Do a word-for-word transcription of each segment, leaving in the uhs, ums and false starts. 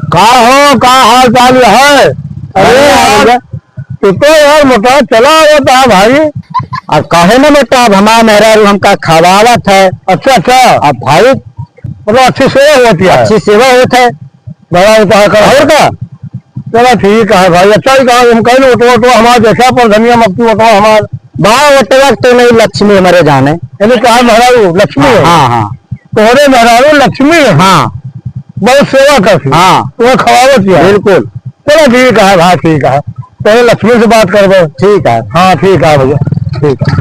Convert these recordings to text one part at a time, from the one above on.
का हो, का हाल चाल है? अरे बढ़िया यार, भैया। तू तो यार मोटा चला रहता है भाई। अब काहे ना मोटा, अब हमार मेहरारू हमका खवावत है। अच्छा, अच्छा। अब भाई मतलब अच्छी सेवा होती है। अच्छी सेवा होत है। बड़ा होता है का? और का? चला ठीक है भाई, अच्छा ही कहा, हम कहीं ऑटो ऑटो हमार देखा पर धनिया मक्की ऑटो हमार। बा ऑटो तो नहीं, लक्ष्मी हमारे जाने। यानी कहा मेहरारू लक्ष्मी है? हाँ, हाँ। तोहरे मेहरारू लक्ष्मी है। हाँ। बहुत सेवा करती। हाँ। तुम्हें खवावत ही है। बिल्कुल। चलो ठीक है भाई, ठीक है। पहले लक्ष्मी से बात करबो। ठीक है। हाँ, ठीक है भैया। ठीक है।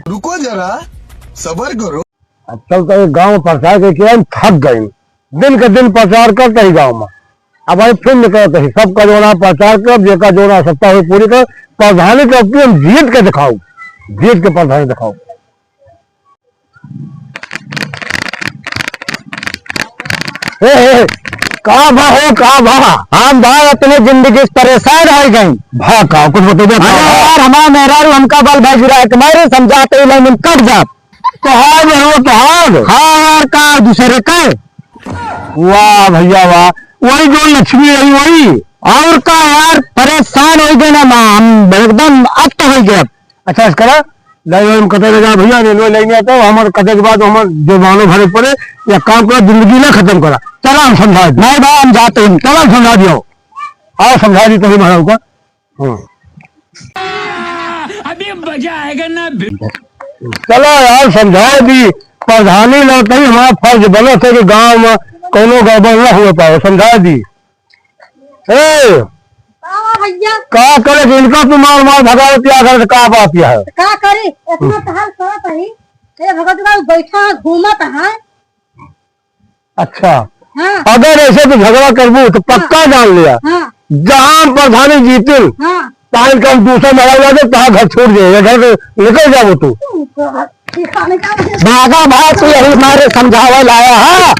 रुको जरा, सबर करो। अब चल तो एक गाँव प्रचार के किया, हम थक गए। दिन के दिन प्रचार करते ही गाँव में। अब भाई फिर निकलते ही सबका जोना प्रचार कर, जेका जोना सत्ता हुई पूरी कर। प्रधानी के अब हम जीत के दिखाओ, जीत के प्रधानी दिखाओ। ए, ए, का भा हो, का भा? हम बा अपने जिंदगी से परेशान हो गए। भा का? कुछ बतइबे का अरे भा? यार, हमार मेहरारू हमका बल भाई जुरा के मारे, समझाते ही लाइन में कट जात। तोहार में हो, तोहार? हाँ यार, का दूसरे का? वाह भैया वाह, वही जो लक्ष्मी रही वही। और का यार, परेशान हो गए ना माँ, हम एकदम अत हो गए। अच्छा, इस करा, लाइन वाइन कटे लगा भैया, रेलवे लाइन आता है, हमारे कटे के बाद हमारे जुर्मानो भरे पड़े, या काम करा, जिंदगी ना खत्म करा। चला, हम समझा दी। नहीं भाई, हम जाते हैं। चला, हम समझा दियो। आओ, समझा दी तो ही महाराज का। हम्म। अभी मजा आएगा ना। चला यार, समझा दी। प्रधानी लौट ही हमारा फर्ज बनत है कि गांव में कोनो गड़बड़ ना हुए पावे, समझा दी। ए, का भैया? का करे कि इनका तू मार मार भगावत या घर से का बात यह है? तो का करी? इतना तो हाल करत ही। ए भगत बाबू बैठा है, घूमत है। अच्छा। हाँ। अगर ऐसे तू झगड़ा करबू तो पक्का हाँ। जान लिया। हाँ। जहाँ प्रधानी जीतिल, हाँ। तहाँ इनका हम दूसरा मेहरारू ला दे, तहाँ घर छोड़ दे, ये घर से निकल जाबो तू। भागा भाग तू यही मारे समझावे लाया है।